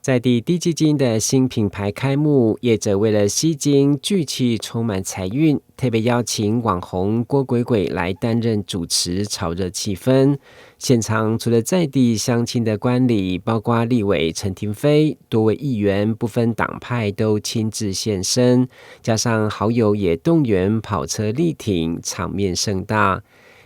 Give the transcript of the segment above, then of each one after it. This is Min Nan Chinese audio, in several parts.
在地滴雞精的新品牌開幕，業者為了吸睛聚氣，充滿財運，特別邀請網紅郭鬼鬼來擔任主持，炒熱氣氛。現場除了在地鄉親的觀禮，包括立委陳亭妃、多位議員不分黨派都親自現身，加上好友也動員跑車力挺，場面盛大。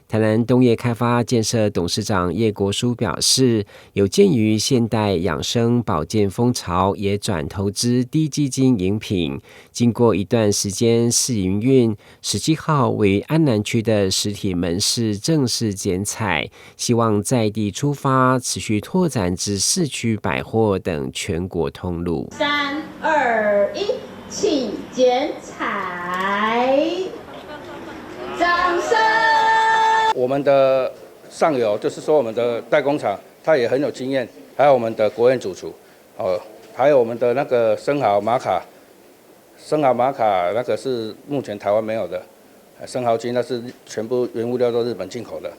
台南東業開發建設董事長葉國書表示，有鑑於現代養生保健風潮，也轉投資滴雞精飲品。經過一段時間試營運，17號位於安南區的實體門市正式剪彩，希望在地出發，持續拓展至市區百貨等全國通路。三二一，請剪彩，掌聲。我們的上游就是說，我們的代工廠，他也很有經驗，還有我們的國宴主廚，哦，還有我們的那個生蠔瑪卡，生蠔瑪卡那個是目前台灣沒有的，生蠔精那是全部原物料都日本進口的。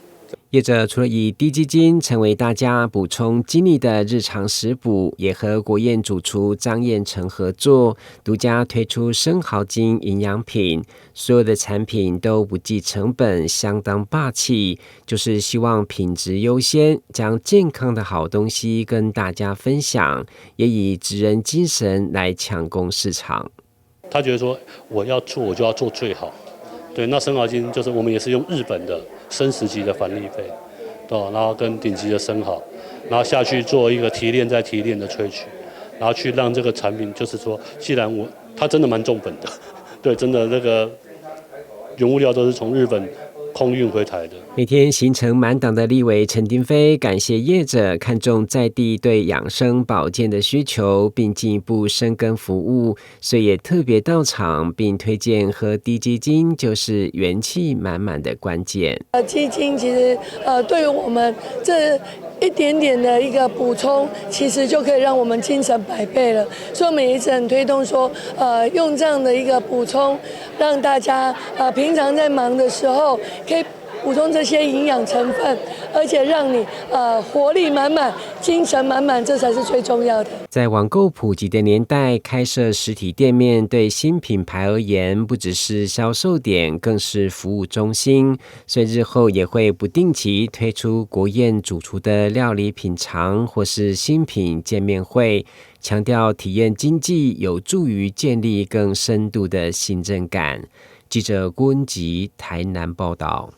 業者除了以滴雞精成為大家補充精力的日常食補，也和國宴主廚張彥成合作，獨家推出生蠔精營養品。所有的產品都不計成本，相當霸氣，就是希望品質優先，將健康的好東西跟大家分享，也以職人精神來搶攻市場。他覺得說，我要做，我就要做最好。對，那生蠔精就是我們也是用日本的生食級的帆立貝，對，然後跟頂級的生蠔，然後下去做一個提煉再提煉的萃取，然後去讓這個產品，就是說，既然我，它真的蠻重本的，對，真的那個原物料都是從日本空運回台的。每天行程滿檔的立委陳亭妃感謝業者看重在地對養生保健的需求，並進一步深耕服務，所以也特別到場，並推薦喝滴雞精就是元氣滿滿的關鍵。雞精其實對於我們這一點點的一個補充，其實就可以讓我們精神百倍了。所以我們也一直很推動說，用這樣的一個補充，讓大家平常在忙的時候可以補充這些營養成分，而且讓你活力滿滿、精神滿滿，這才是最重要的。在網購普及的年代，開設實體店面對新品牌而言，不只是銷售點，更是服務中心。所以日後也會不定期推出國宴主廚的料理品嘗，或是新品見面會，強調體驗經濟有助於建立更深度的信任感。記者郭文吉台南報道。